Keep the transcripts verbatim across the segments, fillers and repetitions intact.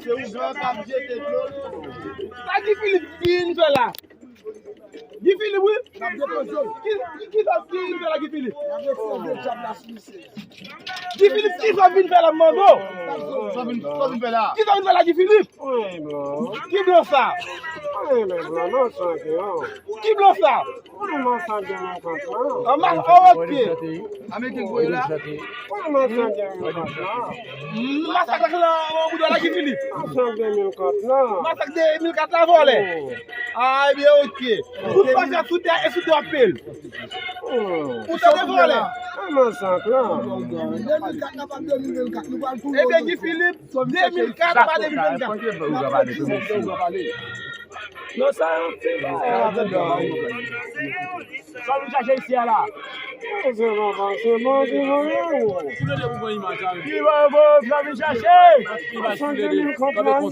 Se ougan k ap jete dlo. Sa Guy Philippe vin fè la? Guy Philippe, wi. N ap depoze w. Ki, ki, ki sa w vin fè la, Guy Philippe? N ap retire de djab la sou misye. Guy Philippe, ki sa w vin fè la, m mande w? Sa w vin, sa w vin fè la? Ki sa w vin fè la, Guy Philippe? Wi, blan. Ki blan sa? Wi, men blan, non, santi, non. Ki blan sa? Wi, men santi, non, konprann. An mas, oh, ok. Ameriken voye la. Wi, men santi, non, konprann. Masak la, la, la, la, Guy Philippe. Masak de mil kat la. Masak de mil kat la, vòlè. Wi. Ah, ebyen, ok. Tout masak sou tè e sou do ap peye l. Hmm. Ou tande vòlè? Kòman sa, Klan? De mil kat la pa de mil vennkat, nou pral tounen. Ebyen, Guy Philippe, de mil kat pa de mil vennkat. Non, sa yon ti bagay la, tande. Sa nou chache isi a la? Se bon, se bon, se bon. Ki bon, bon, sa nou chache? Sante mil kòb la, wi.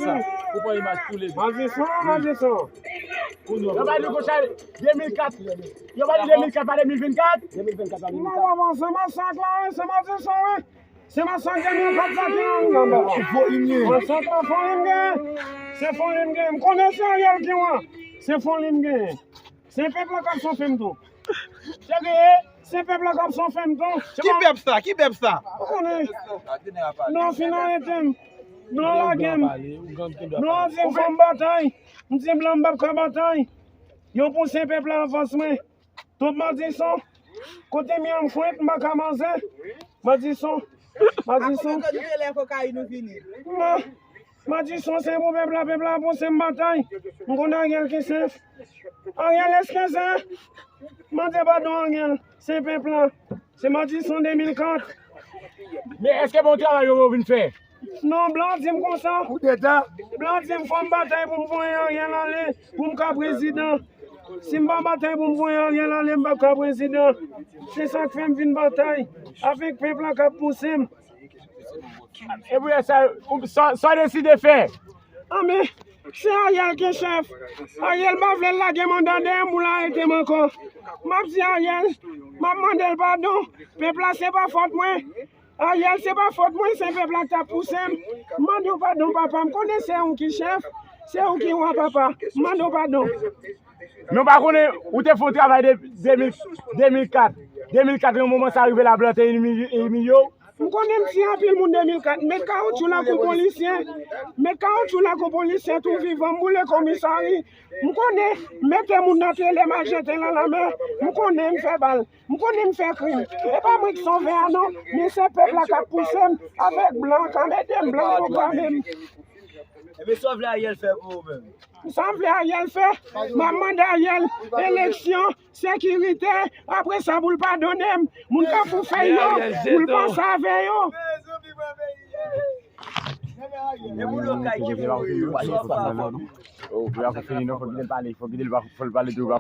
Ou pran imaj tou le de. Madison, Madison. Yo pa di konsa, de mil kat. Yo pa di de mil kat, pa de mil vennkat. De mil vennkat, pa de mil kat. Non, non, non, se masak la, wi, se Madison, wi. Se masak de mil kat sa ki nan anba. Masak la, fon li m gen. Se fon li m gen. M konnen se Ariel ki wa. Se fon li m gen. Se pèp la k ap sofe m tou. Se vre, se pèp la k ap sofe m tou. Ki pèp sa? Ki pèp sa? Ou konnen. Non, fin arete m. Blan lage m. Blan di m fò m batay. M di blan m p ap ka batay. Yo pouse pèp la anfas mwen. Tout Madison. Kote m ye m fwet, m pa ka manze. Madison. Madison. Ma-, Madison, se pou pèp la, pèp la pouse m batay. M konn Ariel ki sèf. Ariel, eskize. Mande padon, Ariel. Se pèp la. Se Madison de mil kat. Men èske bon travay yo vin fè? Non, blan di m konsa. Koudeta. Blan di m fò m batay pou m voye Ariel ale, pou m ka prezidan. Si m pa batay pou m voye Ariel ale, m p ap ka prezidan. Se sa k fè m vin batay avèk pèp la k ap pouse m. Epi sa, ou, sa, sa w deside fè? Anben, se Ariel ki chèf. Ariel pa vle l lage manda dèyè m pou l arete m ankò. M ap di Ariel, m ap mande l padon. Pèp la, se pa fòt mwen. Ariel, se pa fòt mwen, se pèp la k t ap pouse m. M mande w padon, papa. M konnen se ou ki chèf, se ou ki wa, papa. M mande w padon. Men w pa konnen, ou te fè yon travay de, de mil, de mil kat. De mil kat, yon moman sa rive la, blan te imilye, imilye w. M konnen m tiye anpil moun de mil kat. Met kawoutchou nan kou polisye. Met kawoutchou nan kou polisye tou vivan. M boule komisari. M konnen mete moun nan tele, m al jete nan lanmè. M konnen m fè bal. M konnen m fè krim. E pa mwen ki sove a non, men se pèp la k ap pouse m avèk blan k ap ede m, blan pwoklame m. Ebyen, sa w vle Ariel fè pou ou menm? Sa m vle Ariel fè, m ap mande Ariel eleksyon, sekirite, apre sa pou l padone m. Moun Kafou fè yo, pou l panse avè yo. E moun yo kay ki mouri yo, sa w ap fè? Oh, pou y ap fini non, fò kite l pale, fò kite l pa, fò l pale tou, pa